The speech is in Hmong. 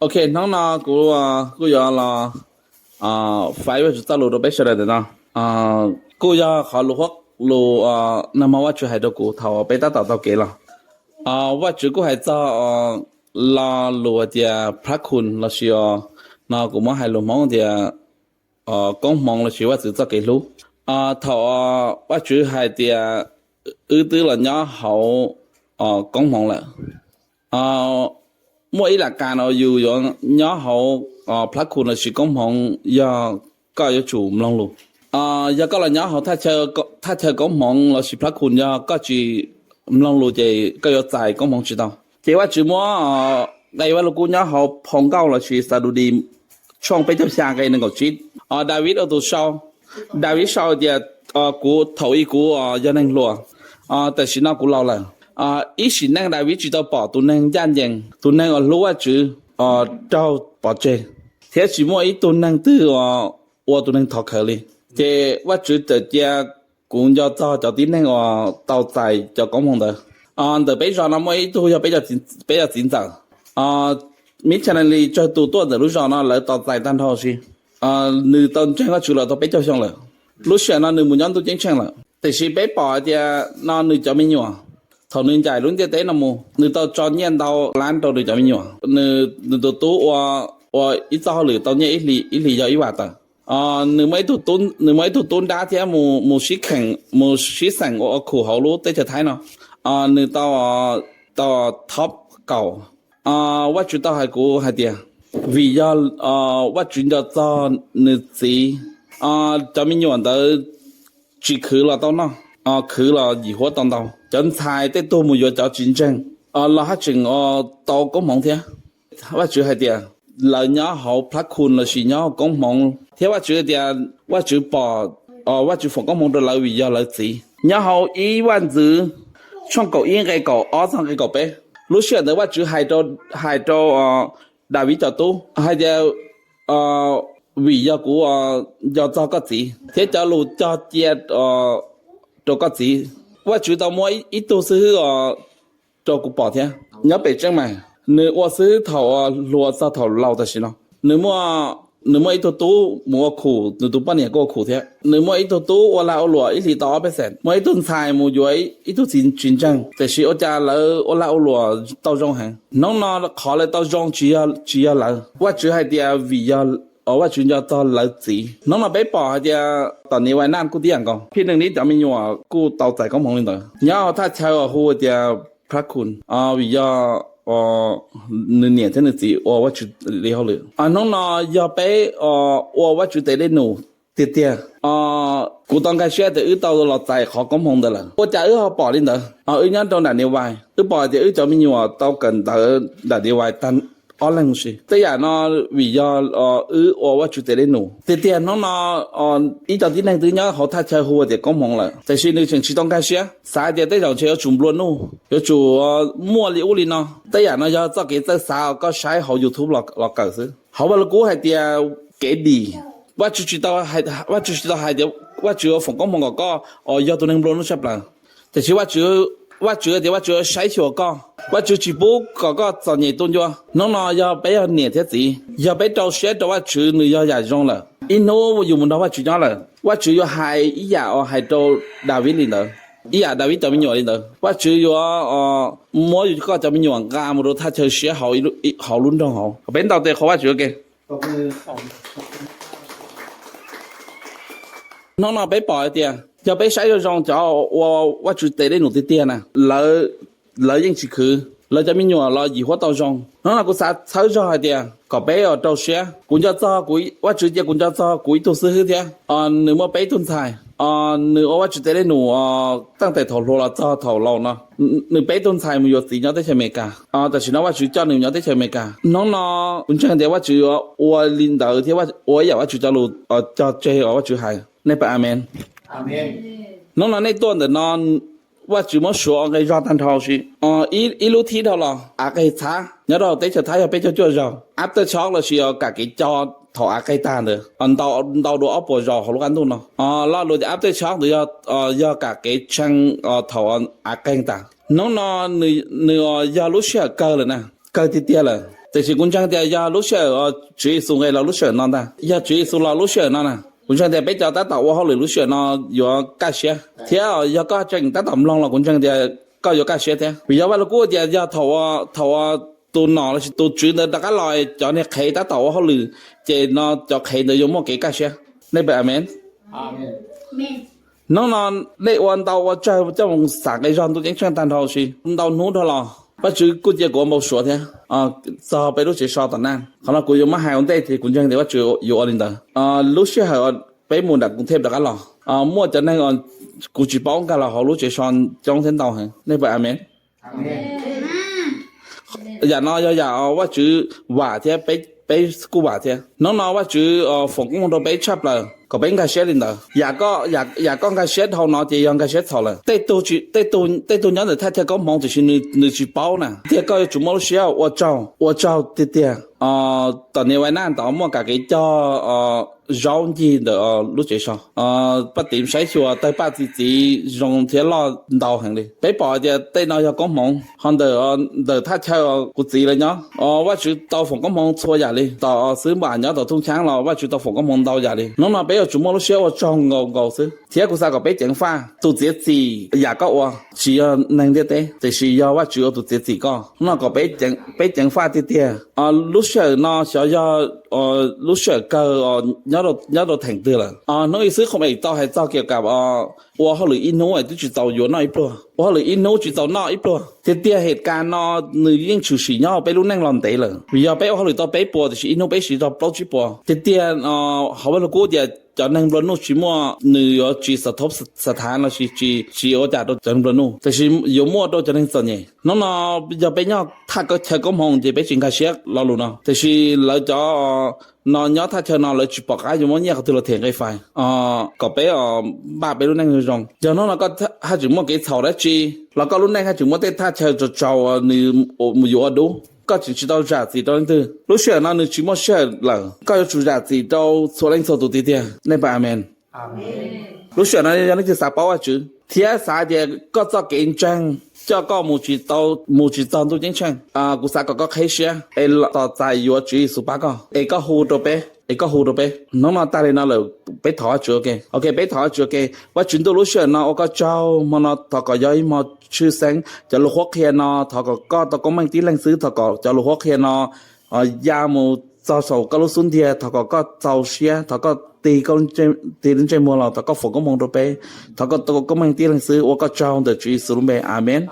Ok, hnub no kuv kuj yuav los faib Vajtswv txoj lus rau peb sawv daws ntawm no. Kuj yog qhov lus huab lus nag hmo Vajtswv hais rau kuv thaum peb tab tom taug kev los. Vajtswv kuj hais txog lo lus hais tias plab khun lossis no kuv muab hais lus Hmoob tias koob hmoov lossis Vajtswv txoj kev hlub. Thaum Vajtswv hais tias wb twb los nyob hauv koob hmoov lawm, muaj ib lam kas no yus yuav nyob hauv plab khun lossis koob hmoov yog koj yuav tsum mloog lus. Yog koj los nyob hauv thaj chaw koob hmoov lossis plab khun yog koj tsis mloog lus ces koj yuav txais koob hmoov tsis tau. Ces Vajtswv muab nqe Vajluskub nyob hauv phau nkauj lossis Xadudim tshooj peb caug xya nqe nees nkaum tsib. Daviv ua tus sau, Daviv sau tias kuv thaum ub kuv yog neeg hluas, tam sim no kuv laus lawm. Ib sim neej Daviv tsis tau pom tus neeg ncaj ncees, tus neeg uas hlub Vajtswv raug pov tseg, thiab tsis muaj ib tug neeg twg ua tus neeg thov khawv li. Ces Vajtswv txawm cia kuv nco txog cov tib neeg uas tau txais cov koob hmoov ntawd. Ntawm peb zos no muaj ib tug yog peb cov txiv ntxawm. Missionary tsawg tus tuaj ntawm lub zos no lawv tau txais tag nrho si. Nws tau ntseeg Vajtswv los tau peb caug xyoo lawm. Lub sij hawm no nws mus nyob ntuj ceeb tsheej lawm, tiam sis peb pom hais tias no nws cov me nyuam, thaum nws ncaim lub ntiaj teb no mus nws tau tso nyiaj ntau lab rau nws cov me nyuam. Nws tus tub ua ib txoj hauj lwm tau nyiaj ib hlis yog ib vam tawm. Nws muaj ib tug tub nrab thiab mus sib kheem mus sib xeem ua khum hauv lub teb chaws Thaib no. Nws tau top kaum. Vajtswv tau hais kuv hais tias vim yog Vajtswv nco txog nws txiv, cov me nyuam ntawd tsis khwv los tau noj, khwv los yim huab tau ntau. Cov ntxhais tej tug mus yuav cov tsis ntseeg los haj tseem tau koob hmoov thiab. Vajtswv hais tias lawv nyob hauv plab khun lossis nyob hauv koob hmoov thiab Vajtswv tias Vajtswv pom, Vajtswv foom koob hmoov rau lawv vim yog lawv txiv. Nyob hauv ib Vaj ntxwv tshooj kaum ib nqe kaum ob txog nqe kaum peb, lub sij hawm ntawd Vajtswv hais rau Daviv cov tub hais tias vim yog kuv nco txog koj txiv thiab cov lus cog cia rau koj txiv. Vajtswv tau muab ib tug xib hwb rau kuv pom thiab. Nyob pem tseeb mas nws ua xib hwb thaum hluas txog thaum laus tam sim no. Nws muaj ib tug tub mus ua khum, nws tus poj niam kuj ua khum thiab. Nws muaj ib tug tub ua lag ua luam ib hlis tau ob pej xeem, muaj ib tug ntxhais mus yuav ib tug txiv tsis ntseeg, tiam sis ua cas lawv ua lag ua luam tau zoo heev. Hnub no qhov lawv tau zoo tsis yog lawv, Vajtswv hais tias vim yog Vajtswv nco txog lawv txiv. Hnub no peb pom hais tias tom Niv Vais Naj kuj tib yam nkaus, phij neej nib cov me nyuam kuj tau txais koob hmoov li ntawd. Nyob hauv thaj chaw uas hu tias plab khun, vim yog nws niam thiab nws txiv ua Vajtswv li hauj lwm. Hnub no yog peb ua Vajtswv tes dej num tiag tiag. Kuv tau nkag siab tias wb tau los txais qhov koob hmoov ntawd lawm. Ua cas wb ho pom li ntawd? Wb nyob rau nram Niv Vais, wb pom tias wb cov me nyuam tau kawm ntawv nram Niv Vais tag ob leeg si. Tej yam no vim yog wb ua Vajtswv tes dej num tiag tiag. Hnub no ib co tib neeg twb nyob hauv thaj chaw hu tias koob hmoov lawm, tiam sis nws tseem tsis tau nkag siab, xav tias tej zaum ntshe yuav tsum nplua nuj, yuav tsum muaj li ub li no. Tej yam no yog txoj kev txawj xav uas koj saib hauv YouTube los kawm xwb. Hauv Vaj Lug Kub hais tias kev dim, Vajtswv tsis tau hais tias Vajtswv yuav foom koob hmoov kom koj yog tus neeg nplua nuj tshaj plaws. Tiam sis Vajtswv tias Vajtswv yuav saib xyuas koj, Vajtswv tsis pub kom koj txom nyem tu ncua. Hnub no yog peb yog niam thiab txiv, yog peb rau siab rau Vajtswv nws yog yam zoo lawm. Ib hnub yus mus nrog Vajtswv nyob lawm, Vajtswv yuav hais ib yam uas hais rau Daviv li ntawd, ib yam Daviv cov me nyuam li ntawd. Vajtswv yuav muab yus koj cov me nyuam nqa mus rau thaj chaw siab hauv lub nroog hauv. Peb ntaus tes qhuas Vajtswv ua ke. Hnub no peb pom hais tias yog peb saib zoo zoo cov ua Vajtswv tes dej num tiag tiag na, lawv yeej tsis khwv, lawv cov me nyuam los yim huab tau zoo. Hnub no kuv xav txhawb zog hais tias kom peb rau siab. Kuv nco txog, Vajtswv cia kuv nco txog kuv ib tug xib hwb thiab. Nws muaj peb tug ntxhais, nws ua Vajtswv tes dej num tantes thaum hluas los txog thaum laus no. Nws peb tug ntxhais mus yuav txiv nyob teb chaws Amelikas, tam sim no Vajtswv coj nws nyob teb chaws Amelikas. Hnub no kuv ntseeg tias Vajtswv yuav ua li ntawd thiab ua ib yam Vajtswv cov lus cog tseg uas Vajtswv hais. Nej pab amen. Hnub no nej tuaj ntawm no, Vajtswv muab suav nqe zog tag nrho si. Ib lub thib dhau los av qeeg txhab nyob rau teb chaws Thaib yog peb caug cuaj zaus. Aftershock lossis kam kev co thaum av qeeg tag ntawd ntau dua ob puas zaus hauv lub qab ntuj no. Lo lus tias aftershock ntawd yog kam kev tshee thaum av qeeg tas. Hnub no nws yog lub sij hawm kawg lawm na, kawg tiag tiag lawm. Tiam sis kuv ntseeg tias yog lub sij hawm Tswv Yexus nqes los lub sij hawm no ntag, yog Tswv Yexus los lub sij hawm no na, kuv ntseeg tias peb cov tab tom ua hauj lwm lub sij hawm no yuav kaj siab thiab yog koj tseem tab tom mloog los kuv ntseeg tias koj yuav kaj siab thiab. Vim yog Vaj Lug Kub tias yog thaum uas tus nom lossis tus tswv ntawd rov qab los, cov niag qhev tab tom ua hauj lwm, ces no cov qhev ntawd yuav muaj kev kaj siab. Nej puas amen? Hnub no nej ua ntau ua tsawg coj mus xam nqi zog ntuj ceeb tsheej tag nrho, sis ntau hnub dhau los Vajtswv kuj cia kuv ua npau suav thiab txog peb lub tsev so tom naj. Qhov no kuv yuav muab hais ua ntej ces kuv ntseeg tias Vajtswv yuav ua li ntawd. Lub sij hawm peb mus nram kuv thej rov qab los, muaj cov neeg kuv tsis paub nkag los hauv lub tsev so coob thiab ntau heev. Nej puas amen? Yam no yog yam Vajtswv vam thiab peb kuj vam thiab. Hnub no Vajtswv foom koob hmoov rau peb tshaj plaws kom peb nkag siab li ntawd. Yam koj nkag siab dhau no ces yog nkag siab txhaum lawm. Tej tug nyob ntawm thaj chaw koob hmoov tiam sis nws tsis paub na, tiag koj yuav tsum muaj lub siab ua tsaug, ua tsaug tiag tiag. Tom niam vais naj ntawd muaj kam kev cog zaub ncig ntawm lub tsev so, paj tim saib xyuas tawg paj txi txiv zoo thiab loj ntau heev li. Peb pom hais tias tej no yog koob hmoov ho ntawm thaj chaw kuv txiv lawv nyob, Vajtswv tau foom koob hmoov txhua yam li. Tom xwb npam nyob tom Thooj Xyaab los Vajtswv tau foom koob hmoov ntau yam li. Hnub no peb yuav tsum muaj lub siab ua tsaug nkaus nkaus xwb thiab kuv xav kom peb ceev faj tus txiav txim yam koj ua, tsis yog neeg ntiaj teb tiam sis yog Vajtswv ua tus txiav txim koj. Hnub no kom peb ceev faj tiag tiag. Lub sij hawm no xyov yog lub sij hawm kawg nyob rau theem twg lawm. Hnub ib xwb qhov es tau hais txog kiam kam ua hauj lwm ib hnub es twb tsis txaus yuav noj ib pluag, ua hauj lwm ib hnub tsis txaus noj ib pluag. Tiag tiag hem kas no nws yeej tshwm sim nyob peb lub neej los ntev lawm, vim yog peb ua hauj lwm tau peb puas tiam sis ib hnub peb siv tau plaub tsib puas. Tiag tiag hauv Vaj Lug Kub tias cov neeg nplua nuj tsis muaj, nws yuav tsis xav thob xav thav lossis tsis ua cas rau cov neeg nplua nuj, tiam sis yuav muaj rau cov neeg txom nyem. Hnub no yog peb nyob thaj chaw koob hmoov ces peb tsis nkag siab lo lus no, tiam sis lawv cov no nyob thaj chaw no lawv tsis pom qab yuav muab nyiaj qhov twg los them nqe fais kom peb npaj peb lub neej zoo zoo. Yog hnub no koj haj tseem muaj kev txhaum dab tsi los koj lub neej haj tseem muaj tej thaj chaw tsaus tsaus nws yuav ua dub, koj tseem tsis tau zam txim rau leej twg. Lub sij hawm no nws tsis muaj sij hawm lawm, koj yuav tsum zam txim rau txhua leej txhua tus tiag tiag. Nej puas amen? Lub sij hawm no yog leej twg xav paub Vajtswv thiab xav tias koj txoj kev ntseeg coj koj mus tsis txog ntuj ceeb tsheej, kuv xav kom koj qheb siab es tos txais yuav Tswv Yexus pab koj es koj hu rau peb, es koj hu rau peb. Hnub no tag li no lawm, peb thov Vajtswv ua ke. Ok, peb thov Vajtswv ua ke. Vajtswv ntuj, lub sij hawm no ua koj tsaug, hmo no thov kom yog ib hmo tshwj xeeb. Cov lus qhuab qhia no thov kom koj tau koob meej tib leeg xwb, thov kom cov lus qhuab qhia no ya mus txog saum koj lub xub ntiag, thov kom koj txaus siab, thov koj tig koj, tig lub ntsej muag los thov koj foom koob hmoov rau peb, thov koj tau koob meej tib leeg xwb. Ua koj tsaug ntawm Tswv Yexus lub npe, amees.